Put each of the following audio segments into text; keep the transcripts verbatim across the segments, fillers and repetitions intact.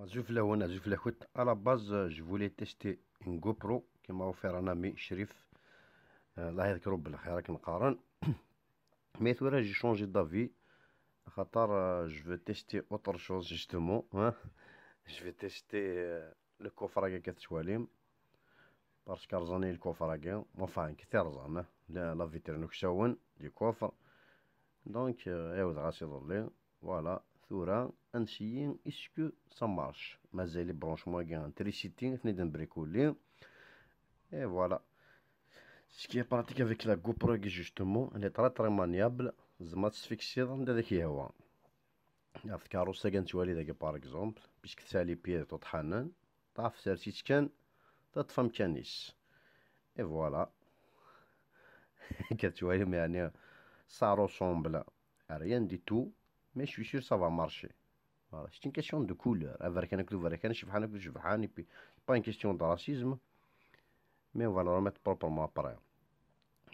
Azul fell-awen, azul fell-akent. À la base, euh, je voulais tester une GoPro qui m'a offert un ami, Shrif. Euh, Allah yadhkuru bil khair, akken qqaren. Mais tura, j'ai changé d'avis. Axaṭer, euh, je veux tester autre chose, justement, hein. Je veux tester, euh, le coffre-agi akka tettwalim. Parce que rẓan-iyi le coffre-agi. Enfin, kter rẓan, hein. La, la vitrine uksawen, du coffre. Donc, euh, ɛiwdeɣ-as iḍelli. Voilà, tura, ad nsiyi est-ce que ça marche. Mazal le branchement-agi n trisiti, ad ten-id-nbrikuli. Et voilà. Ce qui est pratique avec la GoPro, justement, elle est très, très maniable. Tzemreḍ ad tesfiksiḍ anda d ak-yehwa. Ɣef tkeṛṛust-agi nettwali dagi, par exemple, puisque tesɛa les pieds d iṭuṭḥanen, ṭṭaf, sers-itt kan, teṭṭef amkan-is. Et voilà. Akka tettwalim, yeɛni, ça ressemble à rien du tout, mais je suis sûr ça va marcher. Voilà, c'est une question de couleur. Aberkan akked uberkan, cebḥan akked cebḥan, et puis, pas une question de racisme, mais on va le remettre proprement après.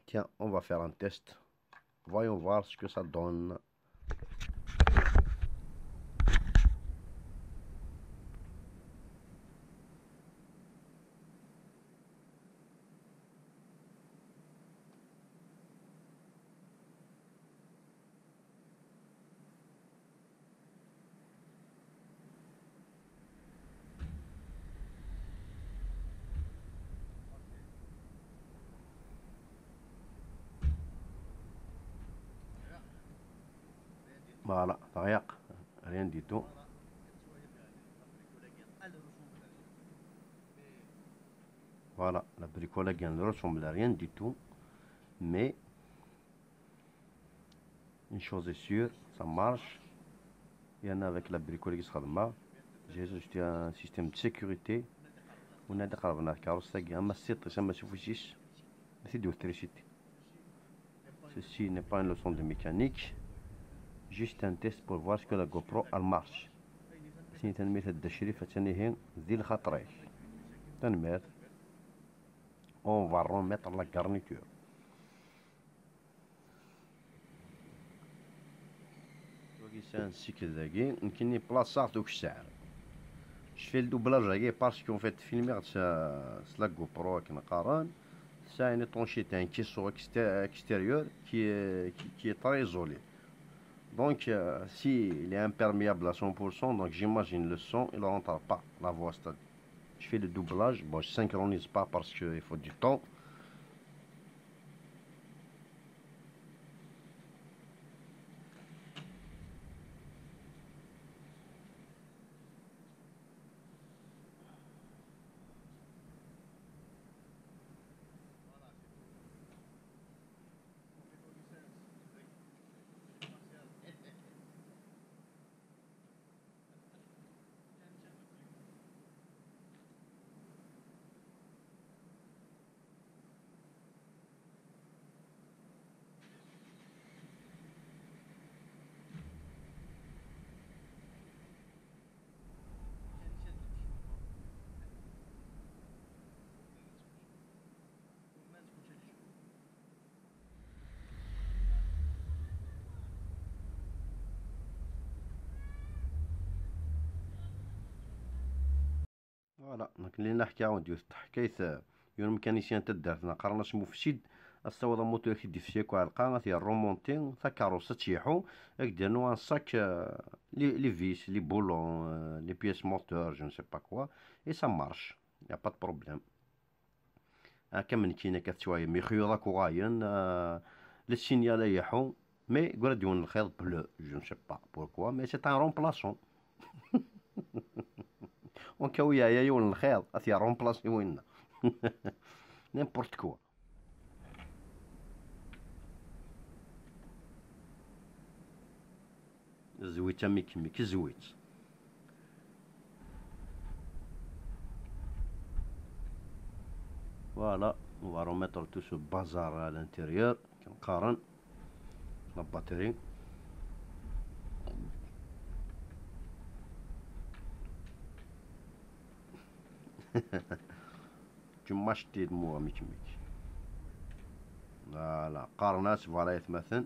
Tiens, on va faire un test. Voyons voir ce que ça donne. Voilà, rien du tout. Voilà, la bricole ne ressemble à rien du tout. Mais une chose est sûre, ça marche. Il y en a avec la bricole qui se calme. J'ai ajouté un système de sécurité. On a des carabinets carrosses, ça, mais c'est, ça, mais c'est foutu. C'est de l'électricité. Ceci n'est pas une leçon de mécanique, juste un test pour voir ce que la GoPro elle marche. Sin tanemmirt a Dda Crif, attan ihi di lxaṭer-ik. Tanemmirt. On va remettre la garniture. Wagi sɛan ssikel dagi, nekkini plaṣaɣ-t ukessar. Je fais le doublage-agi parce qu'en fait, filmiɣ-tt s, s la GoPro akken qqaren. Tesɛa une étanchéité, un caisson exté-, extérieur qui est, qui, qui est très isolé. Donc, euh, si il est imperméable à cent pour cent, donc j'imagine le son, il rentre pas, la voix, c'est-à-dire. Je fais le doublage, bon, je synchronise pas parce qu'il faut du temps. Voilà, donc اللي نحكي عاود يفتح كيف يوم كان يسيان تدارت نقرنا اسمه في سيد الصوت موتور كي ديفسيكو علقة غادي رومونتي تاكاروس تشيحو اك ديرنو ان ساك لي لي فيس لي بولون لي بيس موتور جو نسي با كوا اي سا مارش يا با دو بروبليم. هكا من كينا كتشوايا ميخيوض اكو غاين آه، للسينيال يحو. مي قرا ديون الخير بلو، جو نسي با بوركوا، مي سي ان رومبلاسون. اون كاو يا يون الخير اثيا رومبلاسي وينا. نيمبورت كوا. زويت ميك ميك زويت. Voilà, on va remettre tout ce bazar à l'intérieur. كنقارن la batterie. تما شتي دموع ميك ميك. Voilà, قارنات، voilà يا ثماثن.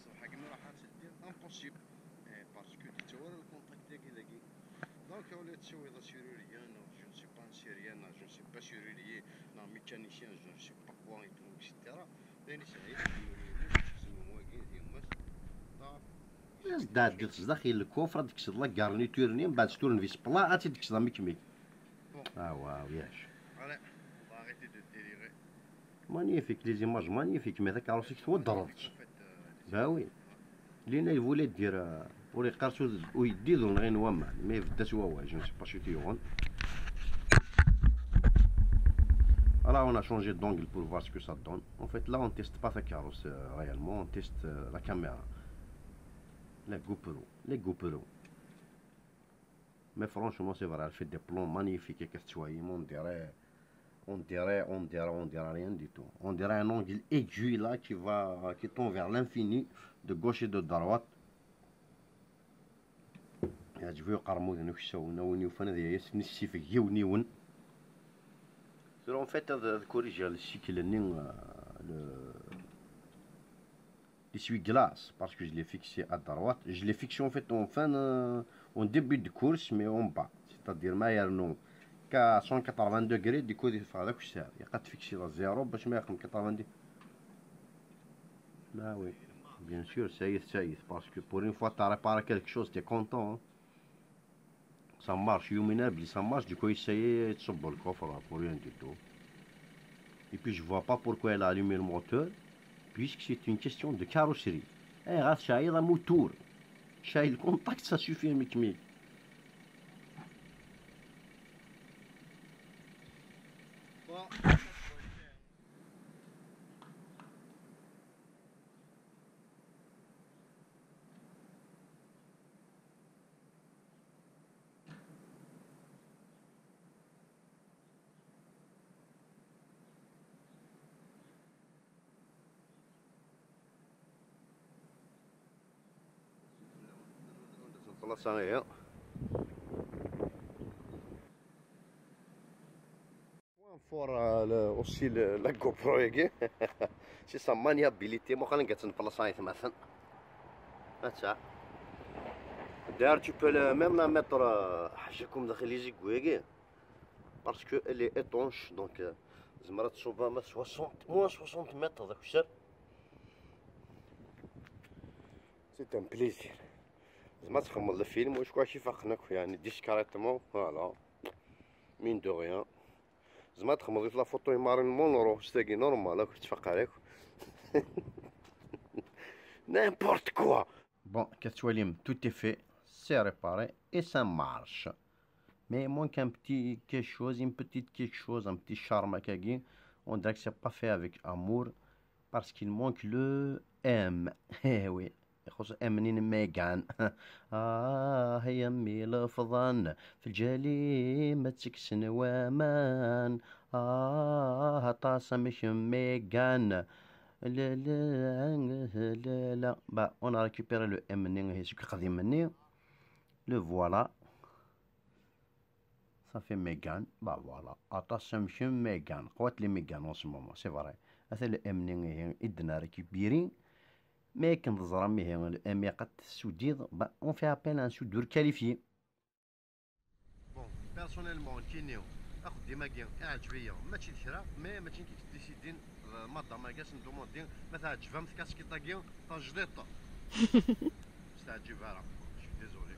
Ṣṣbeḥ-agi mi ruḥeɣ ad tt-ldiɣ, impossible. Eh, parce que d-yettawi ara le contact-agi dagi. Donc, au lieu de tawiḍ asiruriyan, neɣ je ne sais pas, un syrien, neɣ je ne sais pas, syruriyen, neɣ mécanicien, je ne sais pas quoi et tout, et cetera. D ayen isɛi, asiruriyen, ad tt-ixedmen wagi, d yemma-s. As-d-ɛeddiḍ sdaxel lkufr, ad d-tekkseḍ la garniture-nni, mbeɛd s turnevis pla, ad tt-id-tekkseḍ am ikemik. Bon. Ah, waaw, yac. Voilà. On va arrêter de délirer. Magnifique, les images magnifiques, mais takeṛṛust-ik tweddreḍ-tt. Bah oui. Lina il voulait dire, euh, ur yeqqar s ud-, uyeddid ur nɣin waman, mais yebda s wawal, je ne sais pas si tu yuɣen. Alors on a changé d'angle pour voir ce que ça donne. En fait, là on teste pas takeṛṛust, euh, réellement, on teste, euh, la caméra. La GoPro, les GoPro. Mais franchement, c'est vrai, elle fait des plans magnifiques, et que tu vois, on dirait, on dirait, on dirait, on dirait rien du tout. On dirait un angle aigu là qui va, qui tend vers l'infini, de gauche et de droite. Yeɛǧeb-iyi uqermud n uksawen, a win yufan ad yas-, nessifeg yiwen yiwen. Tura, en fait, ad, ad corriger le cycle-nni, euh, le, l'essuie-glace, parce que je l'ai fixé à droite. Je l'ai fixé en fait en fin, euh, en début de course, mais en bas. C'est-à-dire, ma yernu qu'à cent quatre-vingts degrés, du coup, il faudra que ça. Il y a quatre fixé à zéro, parce que quatre-vingt-dix. Ah oui, bien sûr, ça y est, ça y est, parce que pour une fois, tu as réparé quelque chose, tu es content, hein. Ça marche, يومنا بلي ça marche, du coup, essayer de se le coffre pour rien du tout. Et puis, je vois pas pourquoi elle a allumé le moteur, puisque c'est une question de carrosserie. Eh, غتشعل la moteur. شعل le contact, ça suffit, mec, mec. Bon. Blasani. Pour, euh, le, aussi le, la GoPro-agi. C'est sa maniabilité. Muqel anga tt-nplaṣa, aytmaten. Atta. D'ailleurs, tu peux le, même la mettre, euh, ḥaca-kem daxel izeggu-agi. Parce que elle est étanche, donc, euh, tzemreḍ ad tṣubeḍ ma soixante, moins soixante mètres d akessar. C'est un plaisir. زعما تخمم الفيلم واش كلشي فاقنا كو، يعني، discrètement, voilà. Mine de rien. زعما تخمم la photo Marilyn Monroe، شتاقي normal، راك تفقع عليك. N'importe quoi. Bon, كتواليم، tout est fait, c'est réparé et ça marche. Mais il manque un petit quelque chose, une petite quelque chose, un petit charme كاكي. On dirait que c'est pas fait avec amour, parce qu'il manque le M. Eh oui. يخص M-nni n Megan. آه يا أمي لفظا في الجليمة تكسن وامان. آه طاسة مش Megan. لا، لا، لا، لا. Bah, on a récupéré le M-nni, هي سك قديم مني. Le voilà. صافي Megan. Bah voilà. Aṭas amcum Megan. قوات les Megan en ce moment, c'est vrai. Ata le M-nni ihi i d-nna récupéré. Mais akken teẓram ihi le M iqat tsudiḍ, bah, on fait appel à un soudeur qualifié. Bon, personnellement, nekkini, axeddim-agi iɛǧeb-iyi, mačči d kra, mais mačči nekk i yesdécidin, euh, madame-agi ad s-ndumandi ma teɛǧeb-am tkaskiṭ-agi tajdiṭ. S teɛǧib ara. Je suis désolé.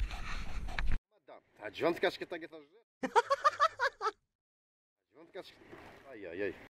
Madame, teɛǧeb-am tkaskiṭ-agi tajdiṭ? Teɛǧeb-am tkaskiṭ? Ay, ay, ay.